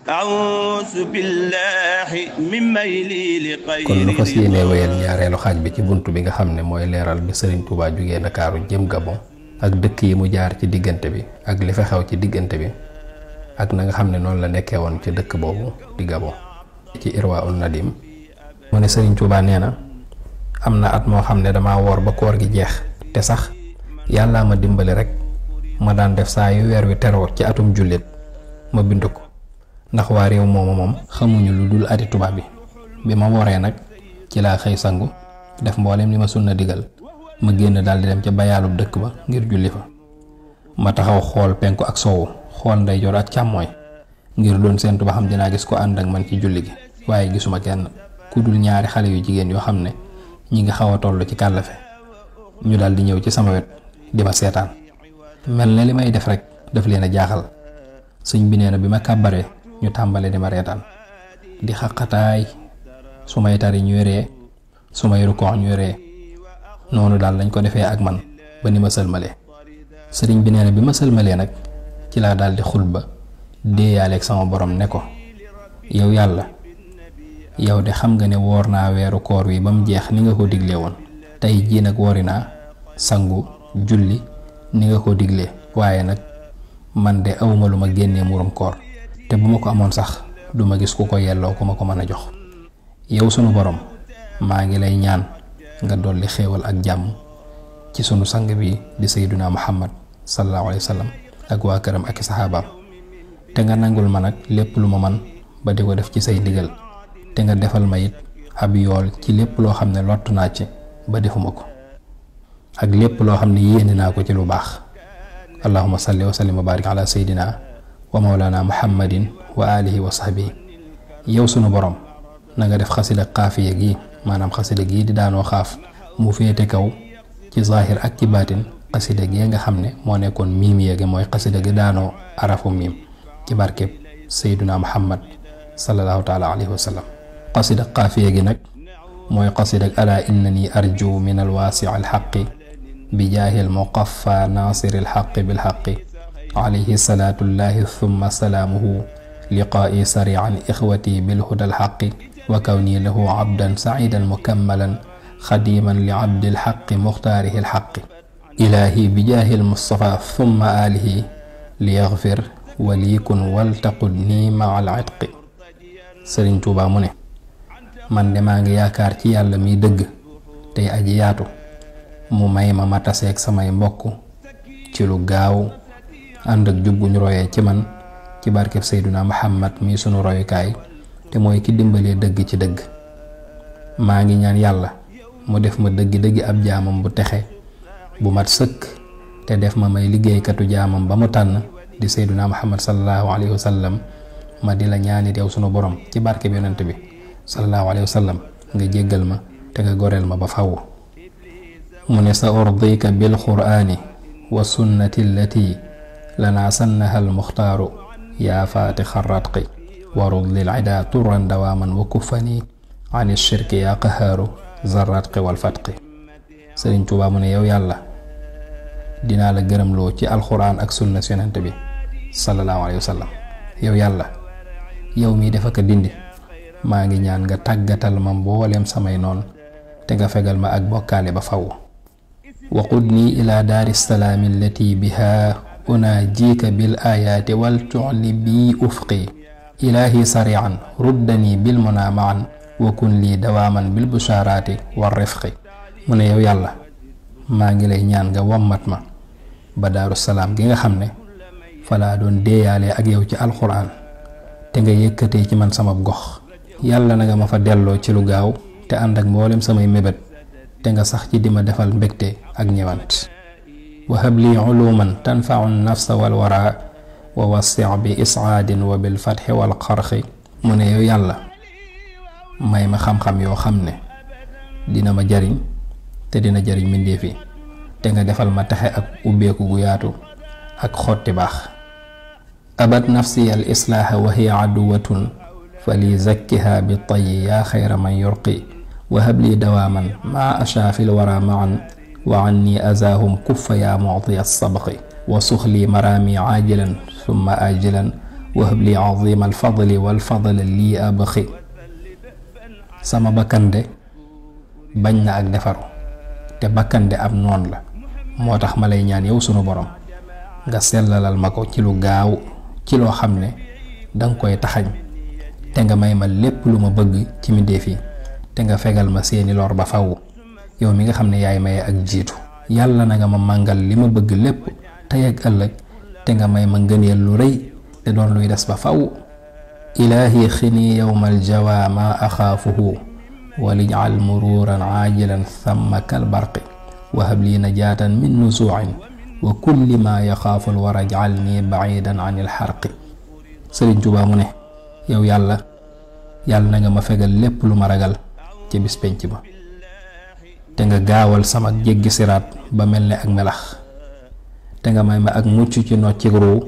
أعوذ بالله مما يلي لغير kon nu fas yéene wéyal ñaareelu xaaj bi ci buntu bi nga xam ne mooy leeral bi Serigne Touba jugee Ndakaaru jëm Gabon ak dëkk yi mu jaar ci diggante bi ak li fa xew ci diggante bi ak na nga xam ne noonu la nekkee woon ci dëkk boobu di Gabon. ci Irwaa'un Nadim mu ne Serigne Touba nee na am na at moo xam ne damaa woor ba koor gi jeex te sax yàllaa ma dimbali rek ma daan def saa yu weer wi teroo ci atum jullit ma bind ko ndax waa réew moomu moom xamuñu lu dul ati tubaab bi ma woree nag ci laa xëy sangu def mboolem li ma sunna digal ma génn daal di dem ca bayaalub dëkk ba ngir julli fa ma taxaw xool penku ak soowu xool ndeyjoor ak càmmooy ngir doon séentu ba xam dinaa gis ko ànd ak man ci julli gi waaye gisuma kenn ku dul ñaari xale yu jigéen yoo xam ne ñi nga xaw a toll ci kàllafe ñu daal di ñëw ci sama wet di ma seetaan mel ne li may def rek daf leen a jaaxal. sëñ bi nee na bi ma kàbbaree ñu tàmbale di ma reetaan di xaqataay su may tari ñuy ree su may rukkoo ñuy ree noonu daal lañ ko defee ak man ba ni ma sëlmalee. sëriñ bi nee na bi ma sëlmalee nag ci laa daal di xutba déeyaaleeg sama borom ne ko yow yàlla yow de xam nga ne woor naa weeru koor wi ba mu jeex ni nga ko diglee woon tey jii nag woori naa sangu julli ni nga ko diglee waaye nag man de awma lu ma génnee murum koor te bu ma ko amoon sax duma gis ku ko yelloo ku ma ko mën a jox yow sunu borom maa ngi lay ñaan nga dolli xéewal ak jàmm ci sunu sang bi di sayyiduna Muhammad sallallahu alayhi wa sallam ak waa këram ak saxaabaam te nga nangul ma nag lépp lu ma man ba di ko def ci say ndigal te nga defal ma it ab yool ci lépp loo xam ne lott naa ci ba defuma ko ak lépp loo xam ne yéene naa ko ci lu baax. allahumma salli wa sallim wa barik ala sayyidina wa mawlana muhammadin wa alihi wa sahbihi yow sunu borom na nga def xasida xaafiya gi maanaam xasida gi di daanoo xaaf mu féete kaw ci zahir ak ci baatin xasida gi nga xam ne moo nekkoon miim yeegi mooy xasida gi daanoo arafu miim ci barkeb sayyidina muhammad sallallahu taala alayhi wa sallam. xasida xaafiya gi nag mooy xasida ala innani arju min alwaasi alxaqi bijaahi almuqaffa naasiri alxaqi bilxaqi alayhi salaatullahi thumma salaamuhu liqaa'i sariican ixwati bilhuda alxaqi wa kawni lahu abdan saciidan mukammalan xadiman li abdi alxaqi muxtaarihi alxaqi ilaahi bijaahi almustafa thumma aalihi liyaxfir waliyikun waltaqudni maca alcitqi. Sëriñ Tuubaa mu ne man de maa ngi yaakaar ci yàlla miy dëgg tey aji yaatu mu may ma ma taseeg samay mbokk ci lu gaaw ànd ak jub gu ñu royee ci man ci barkeb Seyduna Muhammad mi sunu royukaay te mooy ki dimbalee dëgg ci dëgg. maa ngi ñaan yàlla mu def ma dëggi ab jaamam bu texe bu mat sëkk te def ma may liggéeykatu jaamam ba mu tànn di Seyduna Muhammad sallallahu alayhi wa sallam. ma di la ñaanit yow sunu borom ci barkeb yonent bi sallallahu alayhi wa sallam nga jéggal ma te nga goreel ma ba faw. mu ne sa urdika bil qur'ani wa sunnati allati lana sannaha al muxtaaru yaa faatixa ratqi wa rudlil ida turan dawaaman wa kuffani an shirki yaa qahaaru zarratqi wal fatqi. Sëriñ Tuubaa mu ne yow yàlla dinaa la gërëmloo ci alxuraan ak sunna yonent bi sallallahu alayhi wa sallam. yow yàlla yow mii dafa ko dindi maa ngi ñaan nga tàggatal ma mbooleem samay noon te nga fegal ma ak bokkaale ba faw. wa qudni ila daari salaami allati biha unaajiika bil ayaati wal tu'li bi ufqi ilaahi sariican ruddani bil munaa maan wa kun lii dawaaman bil bushaaraati war rifqi. mu ne yow yàlla maa ngi lay ñaan nga wommat ma ba daaru salaam gi nga xam ne falaa doon déeyaale ak yow ci alxuraan te nga yëkkatee ci man sama gox. yàlla na nga ma fa delloo ci lu gaaw te ànd ak mboolem samay mébét te nga sax ci di ma defal mbégte ak ñëwant. wa habli uluman tanfau nafsa wal wara wa wasi' bi is'aadin wa bil fatxi wal xarxi. mu ne yow yàlla may ma xam-xam yoo xam ne dina ma jariñ te dina jariñ mbindéef yi te nga defal ma taxe ak ubbeeku gu yaatu ak xotti baax. abat nafsi al islaaha wa hiya aduwatun fali zakkiha bi tayyi yaa xayra man yurqi wa habli dawaaman maa ashaa fil wara maan wa anni azaahum kuffa yaa mu'tiya sabqi wa suxli maraami aajilan summa aajilan wahab li azima alfadli walfadla lii abxi. sama bakkande bañ na ak defaru te bakkande ab noon la, moo tax ma lay ñaan yow sunu borom nga sellalal ma ko ci lu gaaw, ci loo xam ne danga koy taxañ, te nga may ma lépp lu ma bëgg ci mbindéef yi, te nga fegal ma seeni lor ba faw, yow mi nga xam ne yaay maye ak jiitu. yàlla na nga ma màngal li ma bëgg lépp tey ak ëllëg, te nga may ma ngëneel lu rëy te doon luy des ba faw. ilaahi xini yowmal jawa ma axaafuhu walijal muruuran aajilan thamma kal barqi wahab lii najaatan min nusuuin wa kulli ma yaxaaful wara jalni baidan an il xarqi. Sëriñ Tuubaa mu ne yow yàlla na nga ma fegal lépp lu ma ragal ci bis penc ba, te nga gaawal sama jéggi siraat ba mel ne ak melax, te nga may ma ak mucc ci nocci ruu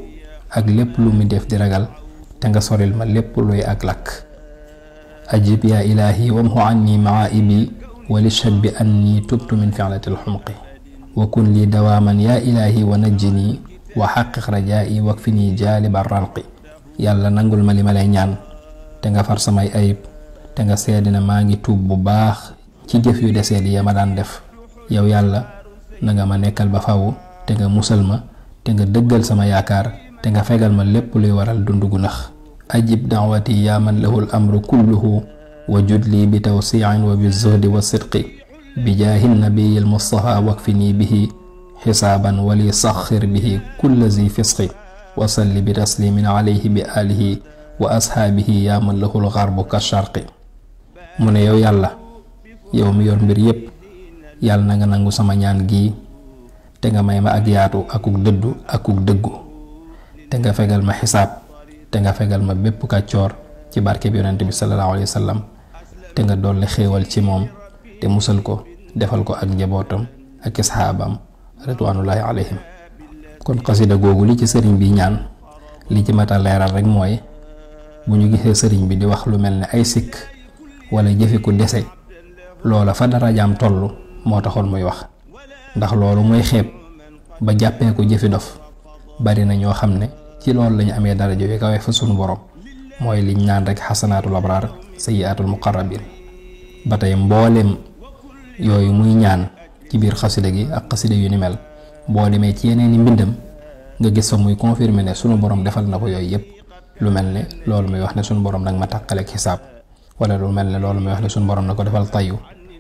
ak lépp lu mi def di ragal, te nga soril ma lépp luy ak lakk. ajib yaa ilaahi wamhu anni maaibi walishhad bi anni tubtu min fi'lati alxumqi wa kun lii dawaaman yaa ilaahi wa najjini wa xaqiq rajaa'i wakfini jaaliba ranqi. yàlla nangul ma li ma lay ñaan, te nga far samay ayib, te nga seede na maa ngi tuub bu baax ci jëf yu desee yi ma daan def. yow yàlla na nga ma nekkal ba faw, te nga musal ma, te nga dëggal sama yaakaar, te nga fegal ma lépp luy waral dund gu nax. ajib da'wati yaa man lahul amru kulluhu wa judli bi tawsi'in wa bi zuhdi wa sidqi bi jaahi nabiyil mustafa wakfini bihi xisaaban wali saxir bihi kulla zi fisqi wa salli bi taslimin alayhi bi alihi wa ashaabihi yaa man lahul garbu ka sharqi. mu ne yow yàlla, yow mi yor mbir yépp, yàlla na nga nangu sama ñaan gii, te nga may ma ak yaatu akuk dëddu akuk dëggu, te nga fegal ma xisaab, te nga fegal ma bépp kàccoor ci barke bi yonent bi sallallahu alayhi wa sallam, te nga dolli xéewal ci moom te musal ko, defal ko ak njabootam ak saxaabaam ridwanullahi alayhim. kon xasida googu li ci sëriñ bi ñaan, li ci mata leeral rek mooy bu ñu gisee sëriñ bi di wax lu mel ne ay sikk wala jëfi ku dese, loola fa darajaam toll moo taxoon muy wax, ndax loolu mooy xeeb ba jàppee ko jëfi dof. bari na ñoo xam ne ci loolu lañu amee daraja yu kawe fa sunu borom, mooy liñ naan rek xasanaatul abraar sayyiaatul muqarrabin. ba tey mbooleem yooyu muy ñaan ci biir xasida gi ak xasida yu ni mel, boo demee ci yeneen i mbindam nga gis fa muy confirmer ne sunu borom defal na ko yooyu yëpp. lu mel ne loolu muy wax ne sunu borom nag ma tàqaleeg xisaab, wala lu mel ne loolu muy wax ne sunu borom na ko defal tayyu.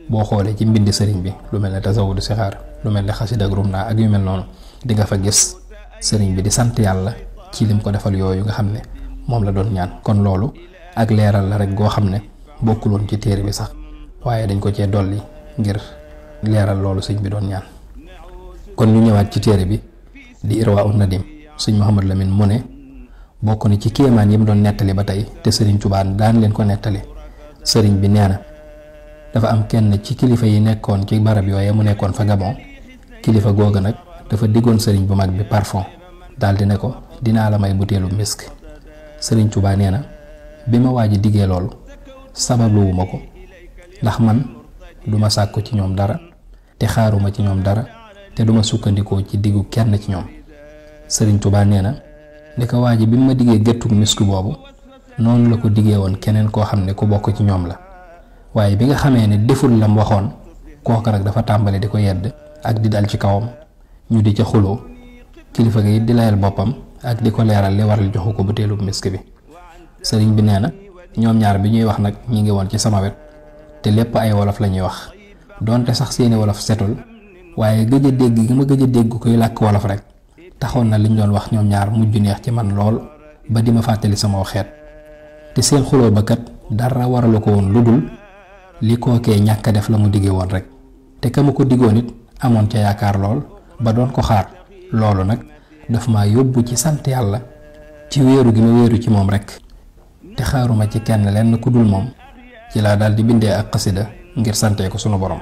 boo xoolee ci mbindi sëriñ bi lu mel ne tasawudu sixaar, lu mel ne xasida ak rumna ak yu mel noonu, di nga fa gis sëriñ bi di sant yàlla ci lim ko defal yooyu nga xam ne moom la doon ñaan. kon loolu ak leeral la rek goo xam ne bokkuloon ci téere bi sax, waaye dañ ko cee dolli ngir leeral loolu sëñ bi doon ñaan. kon ñu ñëwaat ci téere bi di Irwaa'u Nadim. sëñ Mouhamad Lamine mu ne bokk na ci kéemaan yi mu doon nettali ba tey te sëriñ Tuubaa daan leen ko nettali. sëriñ bi nee na dafa am kenn ci kilifa yi nekkoon ci barab yooye mu nekkoon fa Gabon. kilifa googa nag dafa diggoon sëriñ bu mag bi parfum, daal di ne ko dinaa la may butéelu misk. sëriñ Tuubaa nee na bi ma waaji diggee loolu sababluwuma ko, ndax man duma sàkku ci ñoom dara te xaaruma ci ñoom dara te duma sukkandikoo ci diggu kenn ci ñoom. sëriñ Tuubaa nee na ni ko waaji bi ma diggee géttug misk boobu, noonu la ko diggee woon keneen koo xam ne ku bokk ci ñoom la. waaye bi nga xamee ne deful lam waxoon, kooka nag dafa tàmbali di ko yedd ak di dal ci kawam, ñu di ca xuloo. kilifa gi di layal boppam ak di ko leeral li waral joxu ko butéelu misk bi. sëriñ bi nee na ñoom ñaar bi ñuy wax nag ñi ngi woon ci sama wet, te lépp ay wolof la ñuy wax, donte sax seeni wolof setul, waaye gëj a dégg gi ma gëj a dégg kuy làkk wolof rek taxoon na liñ doon wax ñoom ñaar mujj neex ci man lool ba di ma fàttali sama xeet. te seen xuloo ba kat dara waralu ko woon lu dul li kookee ñàkk a def la mu diggee woon rek, te ka ma ko diggoon it amoon ca yaakaar lool ba doon ko xaar. loolu nag daf ma yóbbu ci sant yàlla ci wéeru gi ma wéeru ci moom rek, te xaaruma ci kenn lenn ku dul moom. ci laa daal di bindee ak xasida ngir santee ko sunu borom.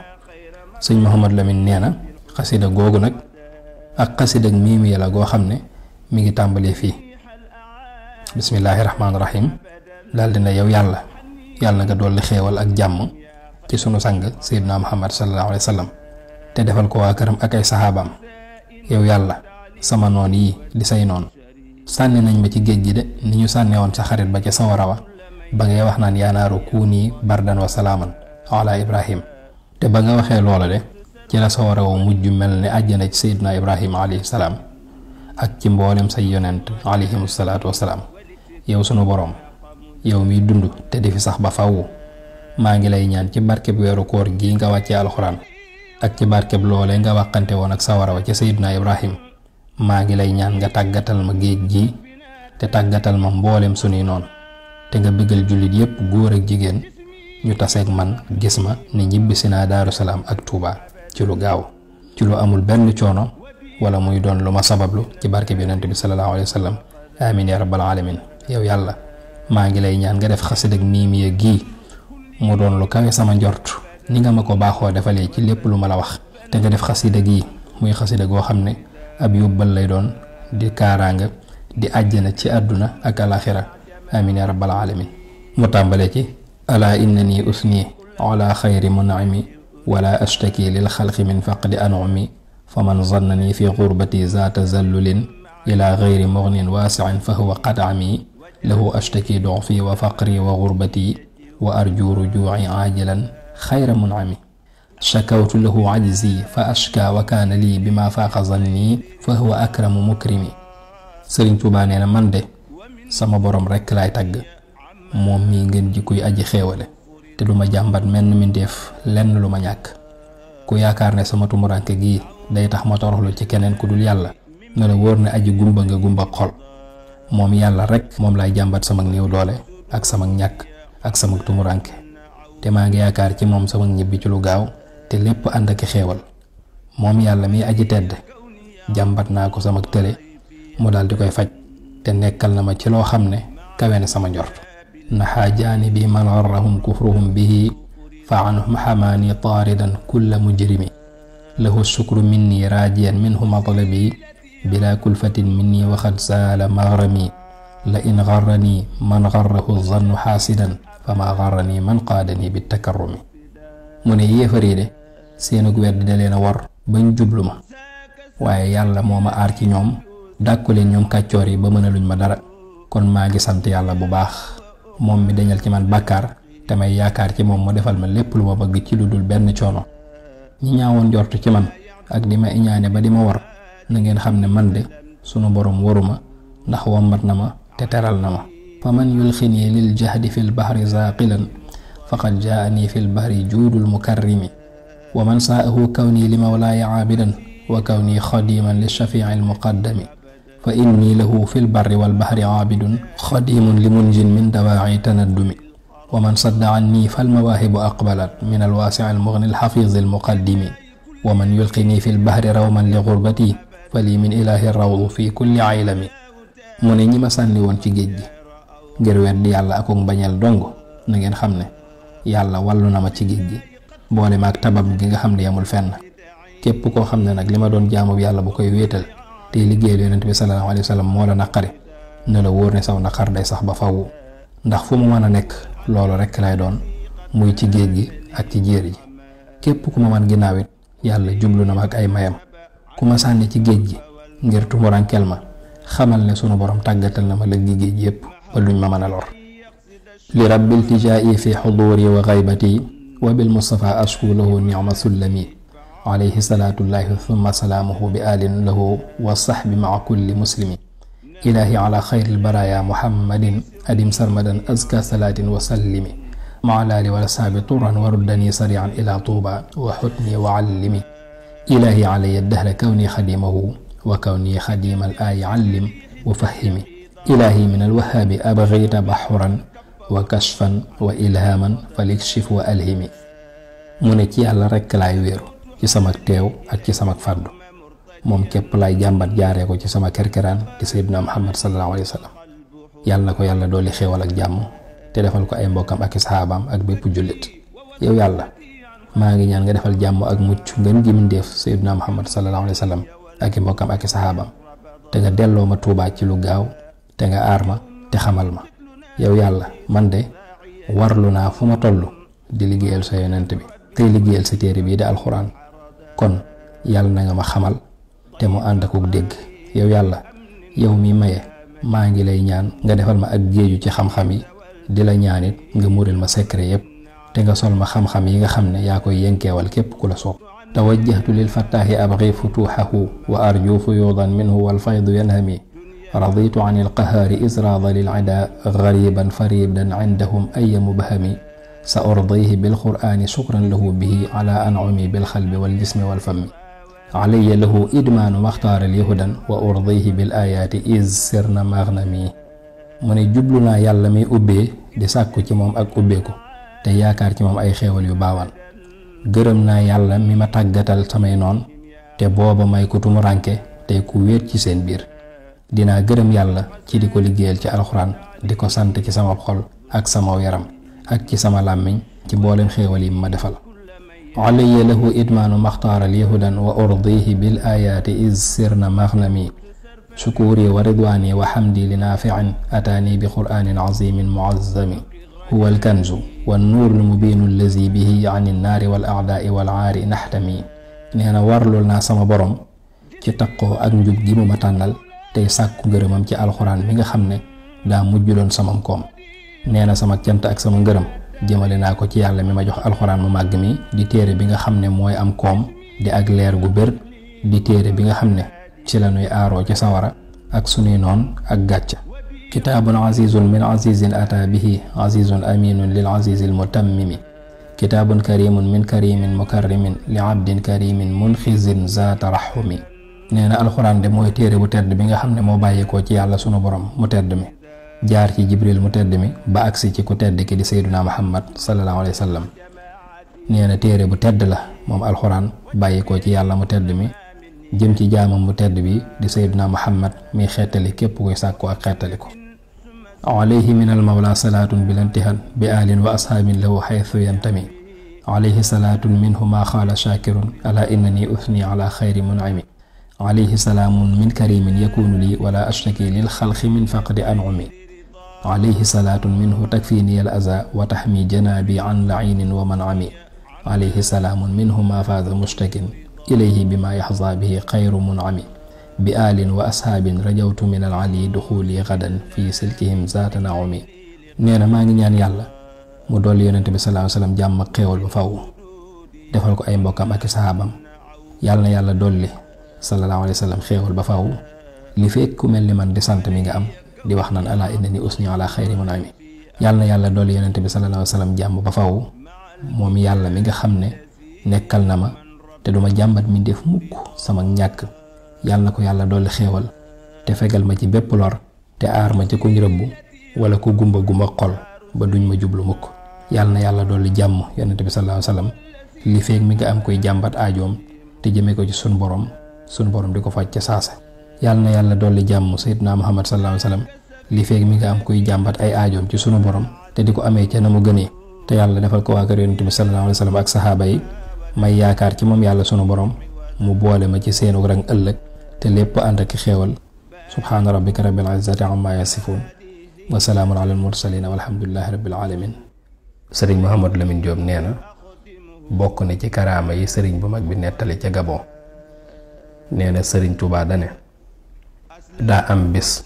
sëñ Mouhamad Lamine nee na xasida googu nag ak xasida ak miimi la goo xam ne mi ngi tàmbalee fii bismillaahi rahmaani rahim. daal dina yow yàlla nga dolli xéewal ak jàmm ci sunu sang Seydina Muhammad sallallahu alayhi wa sallam, te defal ko waa këram ak ay saxaabaam. yow yàlla sama noon yi di say noon sànni nañ ma ci géej gi de ni ñu sànne woon sa xarit ba ca sawara wa ba ngay wax naan yaa naaru kuuni bardan wa salaaman ala Ibrahim. te ba nga waxee loola de ci la sawara wa mujj mel ne àjjana ci Seydina Ibrahim alayhi salaam ak ci mboolem say yonent alayhimu salaatu wasalaam. yow sunu boroom yow miy dund te di fi sax ba faww maa ngi lay ñaan ci barkeb weeru koor gii nga wàccee alxuraan ak ci barkeb loolee nga waxante woon ak sawara wa ca Seydina Ibrahim maa ngi lay ñaan nga tàggatal ma géej gi te tàggatal ma mboolem sunuy noonu te nga bëggal jullit yépp góor ak jigéen ñu taseeg man gis ma ni ñibbisi naa Daaru Salaam ak Tuuba ci lu gaaw ci lu amul benn coono wala muy doon lu ma sabablu ci barkeb yonent bi sallallahu alayhi wa sallam amin ya rabbal alamin. yow yàlla maa ngi lay ñaan nga def xasida ak Mimiya gii mu doon lu kawe sama njort ni nga ma ko baaxoo defalee ci lépp lu ma la wax te nga def xasida gii muy xasida goo xam ne ab yóbbal lay doon di kaaraanga di àjjana ci àdduna ak alaxira amin ya rabbal alamin. mu tàmbale ci ala innani usni ala xayri mun'imi wala ashtaki lil xalqi min faqdi an'umi faman zannani fi gurbati zaata zallulin ila gayri mughnin waasi'in fa huwa qad ami lahu ashtaki du'fi wa faqri wa gurbati wa arju ruju'i ajilan xayra mun'ami shakawtu lahu ajzi fa ashka wa kaana lii bima faaqa zanni fa huwa akramu mukrimi. Sëriñ Tuubaa nee na man de sama borom rekk laay tagg moom mii ngeen ji kuy aji xéewale te duma jàmbat menn mindeef lenn lu ma ñàkk. ku yaakaar ne sama tumuranke gii day tax ma toroxlu ci keneen ku dul yàlla ne la wóor ne aji gumba nga gumba xol. moom yàlla rekk moom laay jàmbat sama néew doole ak sama ñàkk ak sama tumuranke te maa ngi yaakaar ci moom sama ñibbi ci lu gaaw te lépp ànd ak xéewal. moom yàlla mi aji tedd jàmbat naa ko sama tële mu daal di koy faj te nekkal na ma ci loo xam ne kawe na sama njort. naxaa jaanibi man garrahum kufruhum bihi fa anhum xamaani taaridan kulla mujrimi lahu shukru minni raajiyan minhu matlabi bila kulfatin minni waxad saala maghrami la in garrani man garrahu zannu xaasidan fama garrani man qaadani bi takarrumi. mu ne yéefari de seenug weddi da leen a war bañ jublu ma waaye yàlla moo ma aar ci ñoom dàkku leen ñoom kàccoor yi ba mënaluñ ma dara kon maa ngi sant yàlla bu baax moom mi dañal ci man bàkkaar te may yaakaar ci moom mu defal ma lépp lu ma bëgg ci lu dul benn coono. ñi ñaawoon jortu ci man ak di ma iñaane ba di ma war na ngeen xam ne man de sunu borom waruma ndax wommat na ma te teral na ma. fa man yulxini lil jahdi fil bahri zaaqilan faqad jaani fil bahri juudul mukarrimi wa man saahu kawni li mawlaaya aabidan wa kawni xadiman li shafii al muqaddami fa inni lahu fil barri wal bahri aabidun xadimun li munjin min dawaa'i tanaddumi wa man sadda anni fal mawaahibu aqbalat min al waasi' al mughni al hafiz al muqaddimi wa man yulqini fil bahri rawman li gurbati fali min ilahi rawdu fi kulli aylami. mu ne ñi ma sànni woon ci géej gi ngir weddi yàlla ak bañeel dong na ngeen xam ne yàlla wàllu na ma ci géej gi boole ma ak tabab gi nga xam ne yamul fenn. képp koo xam ne nag li ma doon jaamu yàlla bu koy wéetal te liggéeyal yonent bi sallallahu alayhi wa sallam moo la naqari ne la wóor ne saw naqar day sax ba faww ndax fu mu mën a nekk loolu rekk lay doon muy ci géej gi ak ci jéer ji. képp ku ma man ginnaaw it yàlla jublu na ma ak ay mayam ku ma sànni ci géej gi ngir tumurankeel ma xamal ne sunu borom tàggatal na ma lëggi géej yépp ba luñ ma mën a lor. li rabbil tijaa'i fi xuduuri wa gaybati wa bil mustafa ashku lahu ni'ma sullami alayhi salaatullahi thumma salaamuhu bi alin lahu wa sahbi maa kulli muslimi ilahi ala xayril baraya muhammadin adim sarmadan azka salaatin wa sallimi maa laali wala saabi turan waruddani sarian ila tuuba wa xutni wa allimi ilahi alaya dahra kawni xadimahu wa kawni xadima al aayi allim wa fahimi ilahi min alwahaabi abgita baxuran wa kashfan wa ilhaman falikshif wa alhimi. mu ne ci yàlla rekk laay wéeru ci sama teew ak ci sama fàddu moom képp lay jàmbat jaaree ko ci sama kerkeraan di sayyidina Muhammad sallallahu alayhi wa sallam. yàlla na ko yàlla dooli xéewal ak jàmm te defal ko ay mbokkam ak i saxaabaam ak bépp jullit. yow yàlla maa ngi ñaan nga defal jàmm ak mucc ngeen gi mindeef sayyidina Muhammad sallallahu alayhi wa sallam ak i mbokkam ak i saxaabaam te nga delloo ma Tuubaa ci lu gaaw te nga aar ma te xamal ma. yow yàlla man de warlu naa fu ma toll di liggéeyal sa yonent bi tey liggéeyal sa téere bii di alxuraan kon yàlla na nga ma xamal te mu ànd akuk dégg. yow yàlla yow mi maye maa ngi lay ñaan nga defal ma ak géeju ci xam-xam yi di la ñaan it nga muril ma secret yépp te nga sol ma xam-xam yi nga xam ne yaa koy yenkeewal képp ku la soob. توجهت للفتاح أبغي فتوحه وأرجو فيوضا منه والفيض ينهمي رضيت عن القهار إزراض للعداء غريبا فريدا عندهم أي مبهم سأرضيه بالقرآن شكرا له به على أنعمي بالقلب والجسم والفم علي له إدمان واختار اليهدا وأرضيه بالآيات إذ سرنا مغنمي من جبلنا يالمي أبي دي ساكو تي موم أك أبيكو te yaakaar ci moom ay xéewal yu baawaan gërëm naa yàlla mi ma tàggatal samay noon te booba may ko tumuranke te ku wéet ci seen biir dinaa gërëm yàlla ci di ko liggéeyal ci alxuraan di ko sant ci sama xol ak sama yaram ak ci sama làmmiñ ci mboolem xéewal yi ma defal alayya lahu idmaanu maxtaaral yahudan wa urdihi bil ayaati iz sirna maghnami shukuri wa ridwaani wa hamdi li naafi'in ataani bi qur'aanin azimin muazzami هو الكنز والنور المبين الذي به عن النار والأعداء والعار نحتمي نينا warlul na sama borom ci takko ak njub gi mu ma tanal tay sakku ngeureumam ci alquran mi nga xamne da mujjulon samam kom neena sama cant ak sama ngeureum jëmale na ko ci yàlla mi ma jox alquran mu mag mi di téré bi nga xamne moy am kom di ak leer gu ber di téré bi nga xamne ci la nuy aaro ci sawara ak sunuy non ak gatcha كتاب عزيز من عزيز أتى به عزيز أمين للعزيز المتمم كتاب كريم من كريم مكرم لعبد كريم منخز ذات رحم نينا القرآن دي موي تيري بو تedd bi nga xamne mo bayiko ci yàlla sunu borom mu tedd mi jaar ci jibril mu tedd mi ba aksi ci ku tedd ki di sayyiduna muhammad sallallahu alayhi wasallam neena téré bu tedd la mom alquran bayiko ci yàlla mu tedd mi jëm ci jaamam mu tedd bi di sayyiduna muhammad mi xétali képp koy sàkku ak xétali ko عليه من المولى صلاة بالانتهاء بآل وأصحاب له حيث ينتمي عليه صلاة منه ما قال شاكر ألا إنني أثني على خير منعم عليه سلام من كريم يكون لي ولا أشتكي للخلق من فقد أنعمي عليه صلاة منه تكفيني الأذى وتحمي جنابي عن لعين ومنعم عليه سلام منه ما فاز مشتك إليه بما يحظى به خير منعم بآل وأصحاب رجوت من العلي دخولي غدا في سلكهم ذات نعومي نينا ماغي ñaan yàlla mu dolli yonent bi sallallahu alayhi wasallam jàmm ak xéewal bu faw defal ko ay mbokam ak sahabam yàlla na yàlla dolli sallallahu alayhi wasallam xéewal ba faw li fekk ku melni man di sant mi nga am di wax nan ala innani usni ala khayri munami yàlla na yàlla dolli yonent bi sallallahu alayhi wasallam jàmm ba faw moom yàlla mi nga xam ne nekkal na ma te duma jàmbat mi def mukk sama ñàkk yàlla ko yàlla dolli xéewal te fegal ma ci bépp lor te aar ma ci kuñ rëbbu wala ku gumba gumba xol ba duñ ma jublu mukk yàlla na yàlla dolli jàmm yonent bi sallallahu alayhi wasallam li feek mi nga am koy jàmbat aajoom te jëme ko ci sun borom di ko faj ca saasa yàlla na yàlla dolli jàmm sayyidina muhammad sallallahu alayhi wasallam li feek mi nga am koy jàmbat ay aajoom ci sunu borom te di ko amee ca na mu gënee te yàlla defal ko waa kër yonent bi sallallahu alayhi wasallam ak sahaaba yi may yaakaar ci moom yàlla sunu borom mu boole ma ci seenu rang ëllëg te lépp ànd ak xéewal subhaana rabbika rabbil izzati amma yasifun wa salaamun ala al mursalin walhamdulillahi rabbil alamin sëriñ Mouhamadou Lamine Diop nee na bokk na ci karaama yi sëriñ bu mag bi nettali ca Gabon nee na sëriñ Touba dane daa am bis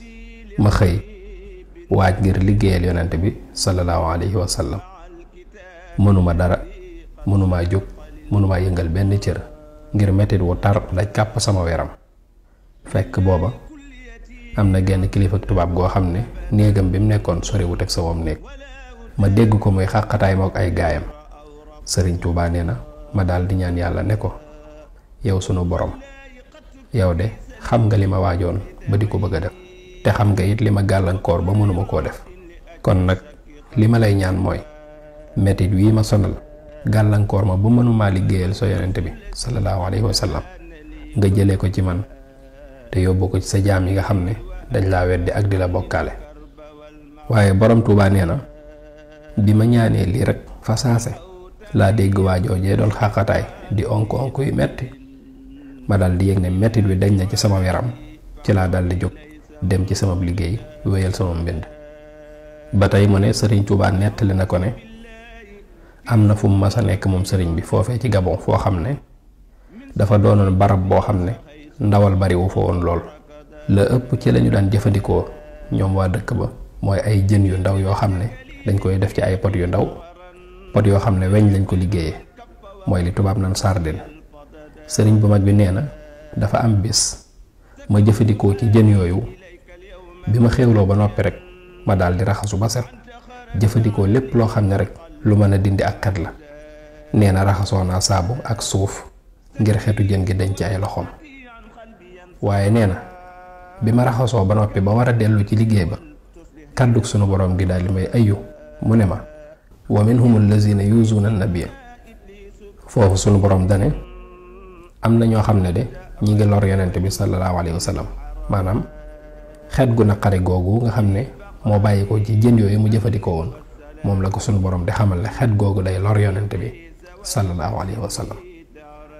ma xëy waaj ngir liggéeyal yonent bi sallallahu alayhi wa sallam mënuma dara mënuma jóg mënuma yëngal benn cër ngir metit wu tar daj kàpp sama weram fekk booba am na genn kilifa tubaab goo xam ne néegam bi mu nekkoon soriwut ak sama néeg ma dégg ko muy xàqataay mook ay gaayam sëriñ Tuubaa nee na ma daal di ñaan yàlla ne ko yow sunu borom yow de xam nga li ma waajoon ba di ko bëgg a def te xam nga it li ma gàllankoor ba mënuma koo def kon nag li ma lay ñaan mooy metit wii ma sonal gàllankoor ma ba mënumaa liggéeyal so yonent bi sallallahu alayhi wa sallam nga jëlee ko ci man te yóbbu ko ci sa jaam yi nga xam ne dañ laa weddi ak di la bokkaale waaye borom Tuubaa nee na bi ma ñaanee lii rek fa saase laa dégg waajoojee doon xàqataay di onk yu metti ma dal di yëg ne mettit wi dañ na ci sama yaram ci laa dal di jóg dem ci sama liggéey wéyal sama mbind ba tey mu ne sëriñ Tuubaa nettali na ko ne am na fu mu mas a nekk moom sëriñ bi foofee ci Gabon foo xam ne dafa doonoon barab boo xam ne ndawal bari wu fa woon lool la ëpp ci lañu daan jëfandikoo ñoom waa dëkk ba mooy ay jën yu ndaw yoo xam ne dañ koy def ci ay pot yu ndaw, pot yoo xam ne weñ lañ ko liggéeyee, mooy li tubaab naan sardine. sëriñ bu mag bi nee na dafa am bis ma jëfandikoo ci jën yooyu, bi ma xéwloo ba noppi rek ma daal di raxasu ba set, jëfandikoo lépp loo xam ne rek lu mën a dindi ak xet la. nee na raxasoo naa saabu ak suuf ngir xetu jën gi dañ ci ay loxoom. waaye nee na bi ma raxasoo ba noppi ba war a dellu ci liggéey ba, kàddug sunu borom gi daal di may ayu mu ne ma wa minhumul lazina yuzuuna nabiyya. foofu sunu borom dane am na ñoo xam ne de ñi ngi lor yonent bi sallallahu alayhi wa sallam, maanaam xet gu naqari googu nga xam ne moo bàyyi ko ci jën yooyu mu jëfandikoo woon, moom la ko sunu borom di xamal ne xet googu day lor yonent bi sallallahu alayhi wa sallam.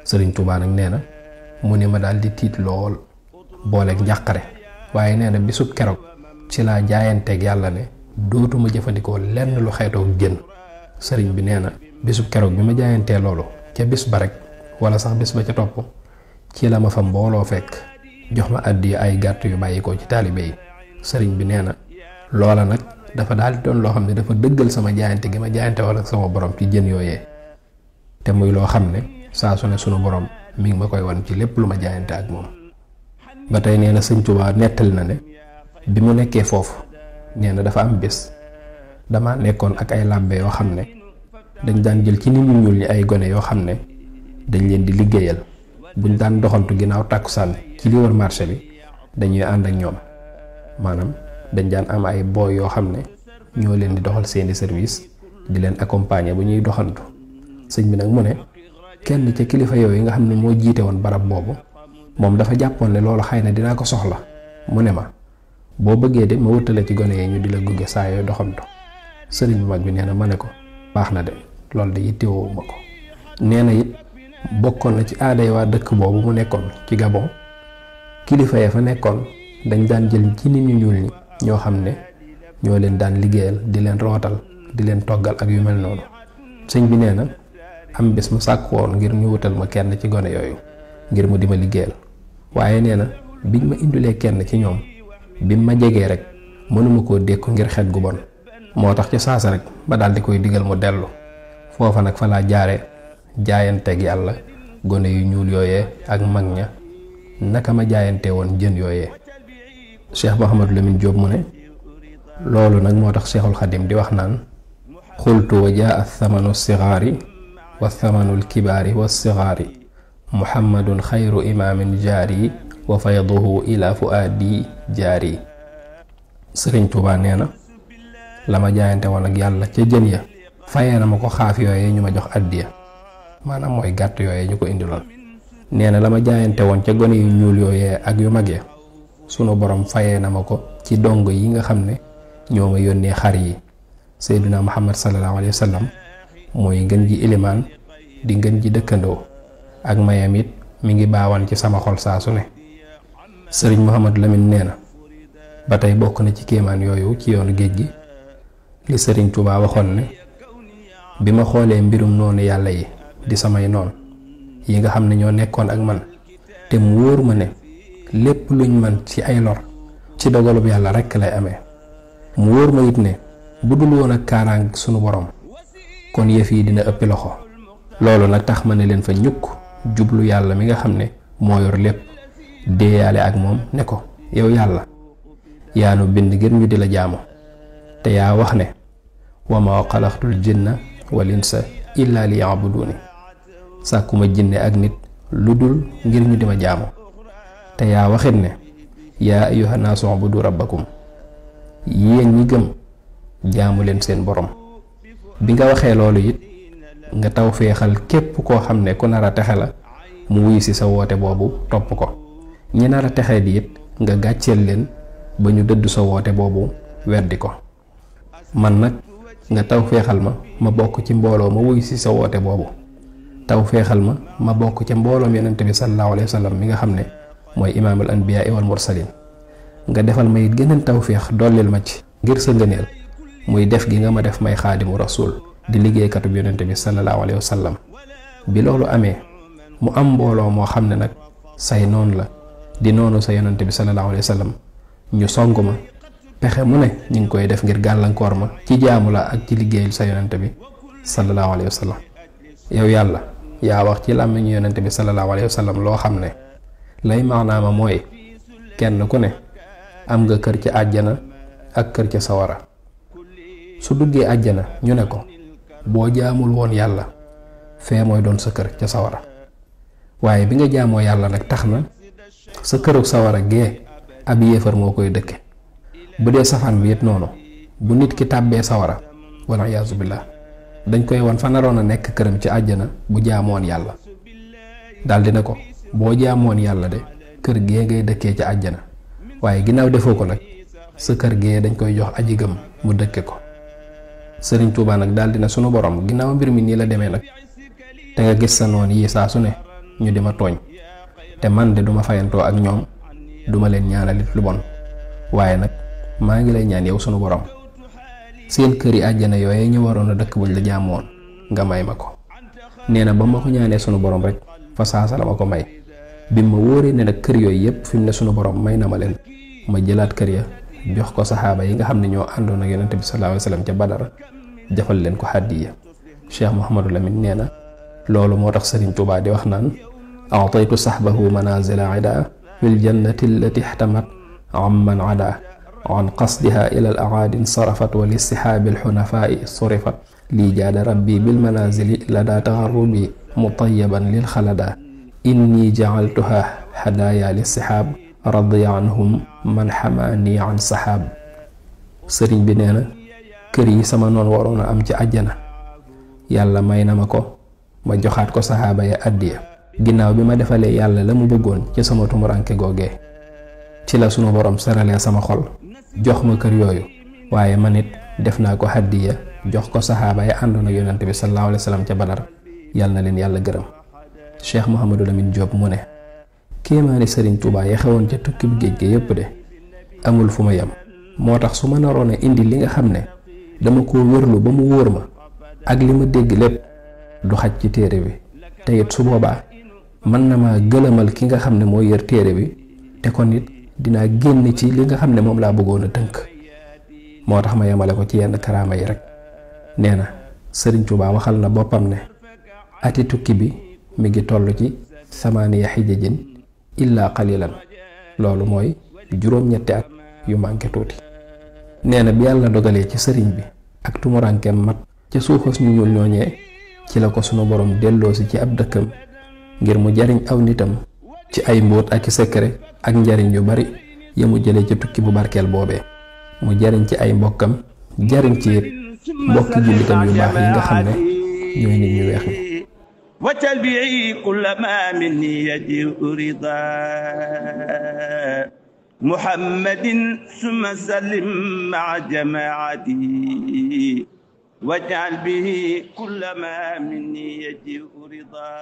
sëriñ Tuubaa nag nee na mu ne ma daal di tiit lool booleeg njàqare, waaye nee na bisub keroog ci laa jaayanteeg yàlla ne dootuma jëfandikoo lenn lu xeetoog jën. sëriñ bi nee na bisub keroog bi ma jaayantee loolu, ca bis ba rek wala sax bis ba ca topp, ci la ma fa mbooloo fekk jox ma àddi ay gàtt yu bàyyikoo ci taalibe yi. sëriñ bi nee na loola nag dafa daal di doon loo xam ne dafa dëggal sama jaayante gi ma jaayante wala sama borom ci jën yooyee, te muy loo xam ne saa su ne sunu borom mi ngi ma koy wan ci lépp lu ma jaayante ak moom. ba tey nee na sëñ Tuubaa nettali na ne bi mu nekkee foofu, nee na dafa am bés dama nekkoon ak ay làbbe yoo xam ne dañ daan jël ci nit ñu ñuul ñi ay gone yoo xam ne dañ leen di liggéeyal. buñ daan doxantu ginnaaw tàkkusaan ci li wër marché bi dañuy ànd ak ñoom, maanaam dañ daan am ay booy yoo xam ne ñoo leen di doxal seeni service, di leen accompagner bu ñuy doxantu. sëñ bi nag mu ne kenn ca kilifa yooyu nga xam ne moo jiite woon barab boobu, moom dafa jàppoon ne loolu xëy na dinaa ko soxla. mu ne ma boo bëggee de ma wutale ci gone yi ñu di la gunge saa yooyu doxantu. sëriñ bu mag bi nee na ma ne ko baax na de, loolu de yittewoo ma ko. nee na it bokkoon na ci aaday waa dëkk boobu mu nekkoon ci Gabon, kilifa ya fa nekkoon dañ daan jël ci nit ñu ñuul ñi ñoo xam ne ñoo leen daan liggéeyal, di leen rootal, di leen toggal ak yu mel noonu. sëñ bi nee na am bés mu sàkk woon ngir ñu wutal ma kenn ci gone yooyu ngir mu di ma liggéeyal, waaye nee na biñ ma indilee kenn ci ñoom, bi ma jegee rek mënuma koo dékku ngir xet gu bon, moo tax ci saasa rek ba daal di koy digal mu dellu. foofa nag fa laa jaare jaayanteeg yàlla gone yu ñuul yooyee ak mag ña naka ma jaayante woon jën yooyee. Cheikh Mouhamadou Lamine Diop mu ne loolu nag moo tax Cheikhul Xadim di wax naan xultu wa jaa thamanu sigaari wa thamanul kibaari wa sigaari muhammadun xayru imaamin jaari wa fayduhu ila fuaadi jaari. sëriñ Tuubaa nee na la ma jaayante woon ak yàlla ca jën ya fayee na ma ko xaaf yooyee ñu ma jox addiya, maanaam mooy gàtt yooyee ñu ko indiloon. nee na la ma jaayante woon ca gone yu ñuul yooyee ak yu mag ya, sunu borom fayee na ma ko ci dongo yi nga xam ne ñoo ma yónnee xar yi. Seydina Muhammad sallallahu alayhi wa sallam mooy ngën ji ilimaan di ngën ji dëkkandoo, ak mayam it mi ngi baawaan ci sama xol saa su ne. sëriñ Mouhamadou Lamine nee na ba tey bokk na ci kéemaan yooyu ci yoonu géej gi li sëriñ Tuubaa waxoon ne bi ma xoolee mbirum noonu yàlla yi di samay noon yi nga xam ne ñoo nekkoon ak man, te mu wóor ma ne lépp luñ man ci ay lor ci dogalub yàlla rekk lay amee. mu wóor ma it ne bu dul woon ak kaaraang sunu borom kon yëf yi dina ëppi loxo. loolu nag tax ma ne leen fa ñukk jublu yàlla mi nga xam ne moo yor lépp, déeyaale ak moom ne ko yow yàlla yaa nu bind ngir ñu di la jaamu, te yaa wax ne wa maa xalaqtul jinna wal insa illa li ya'buduni, sàkkuma jinne ak nit lu dul ngir ñu di ma jaamu. te yaa waxit ne yaa ayyuhan naasu ubudu rabbakum, yéen ñi gëm jaamu leen seen borom. bi nga waxee loolu it nga taw feexal képp koo xam ne ku nar a texe la mu wuy si sa woote boobu topp ko. ñi nar a texee di it nga gàcceel leen ba ñu dëdd sa woote boobu weddi ko. man nag nga taw feexal ma bokk ci mbooloo ma wuy si sa woote boobu. taw feexal ma bokk ca mbooloom yonent bi sallallahu alayhi wa sallam mi nga xam ne mooy imaamul anbiyaa wal mursalin. nga defal ma it geneen taw feex dollil ma ci ngir sa ngëneel muy def gi nga ma def may xaadimu rasul di liggéeykatub yonent bi sallallahu alayhi wa sallam. bi loolu amee mu am mbooloo moo xam ne nag say noonu la di noonu sa yonent bi sallallahu alayhi wa sallam, ñu song ma pexe mu ne ñi ngi koy def ngir gàllankoor ma ci jaamu la ak ci liggéeyal sa yonent bi sallallahu alayhi wa sallam. yow yàlla yaa wax ci làmmiñu yonent bi sallallahu alayhi wa sallam loo xam ne lay maanaama mooy kenn ku ne am nga kër ci àjjana ak kër ca sawara. su duggee àjjana ñu ne ko boo jaamul woon yàlla fee mooy doon sa kër ca sawara, waaye bi nga jaamoo yàlla nag tax na sa kërug sawara gee ab yéefar moo koy dëkke. bu dee safaan bi it noonu, bu nit ki tàbbee sawara wala iyaazu billah dañ koy wan fa naroon a nekk këram ci àjjana bu jaamoon yàlla. daldi ne ko boo jaamoon yàlla de kër gee ngay dëkkee ci àjjana, waaye ginnaaw defoo ko nag sa kër gee dañ koy jox aji gëm mu dëkke ko. Sëriñ Tuubaa nag daldi ne sunu borom ginnaaw mbir mi nii la demee nag te nga gis sa noon yi saa su ne ñu di ma tooñ, te man de duma fayantoo ak ñoom, duma leen ñaanalit lu bon, waaye nag maa ngi lay ñaan yow sunu borom seen kër yi àjjana yooye ñu waroon a dëkk buñ la jaamoon nga may ma ko. nee na ba ma ko ñaanee sunu borom rek fa saasa la ma ko may. bi ma wóoree ne nag kër yooyu yépp fi mu ne sunu borom may na ma leen, ma jëlaat kër ya jox ko saxaaba yi nga xam ne ñoo àndoon ak yonent bi sallallahu alayhi wasallam ca Badar, jafal leen ko hadiya. Cheikh Mouhamadou Lamine nee na loolu moo tax Sëriñ Tuubaa di wax naan a'taytu sahbahu manazila ida fil jannati allati ihtamat amman ada an qasdiha ila al aadin sarafat wa listihaabi alxunafaa'i surifat lii jaada rabbi bil manazili lada taxarrubi mutayaban lil xalada inni jacaltuha hadaya listihaab radiya anhum man xamaani an saxaab. sëriñ bi nee na kër yi sama noon waroon a am ci àjjana yàlla may na ma ko, ma joxaat ko saxaaba ya addiya ginnaaw bi ma defalee yàlla la mu bëggoon ci sama tumuranke googee. ci la sunu borom seralee sama xol jox ma kër yooyu, waaye man it def naa ko hadiya jox ko saxaaba ya àndoon ak yonent bi sallallahu alayhi wasallam ca Badar, yàlla na leen yàlla gërëm. Cheikh Mouhamadou Lamine Diop mu ne kéemaani Sëriñ Tuubaa ya xewoon ca tukki bi géej ga yépp de amul fu ma yem. moo tax su ma naroon a indi li nga xam ne dama ko wërlu ba mu wóor ma ak li ma dégg lépp du xaj ci téere bi, te it su boobaa mën na maa gëlëmal ki nga xam ne moo yër téere bi, te kon it dinaa génn ci li nga xam ne moom laa bëggoon a tënk. moo tax ma yemale ko ci yenn karaama yi rek. nee na Sëriñ Tuubaa waxal na boppam ne ati tukki bi mi ngi toll ci 8 xijajin illa qalilan, loolu mooy juróom-ñetti at yu manqué tuuti. nee na bi yàlla dogalee ci sëriñ bi ak tumurankeem mat ca suufas ñu ñuul ñooñee, ci la ko sunu borom delloosi ci ab dëkkam ngir mu jariñ aw nitam ci ay mbóot ak i secret ak njariñ yu bari ya mu jëlee ci tukki bu barkeel boobee. mu jariñ ci ay mbokkam, jariñ ci it mbokki jullitam yu baax yi nga xam ne ñooy nit ñu weex ñi. وتلبيعي كل ما مني يجيء رضا محمد ثم سلم مع جماعته واجعل به كل ما مني يجيء رضا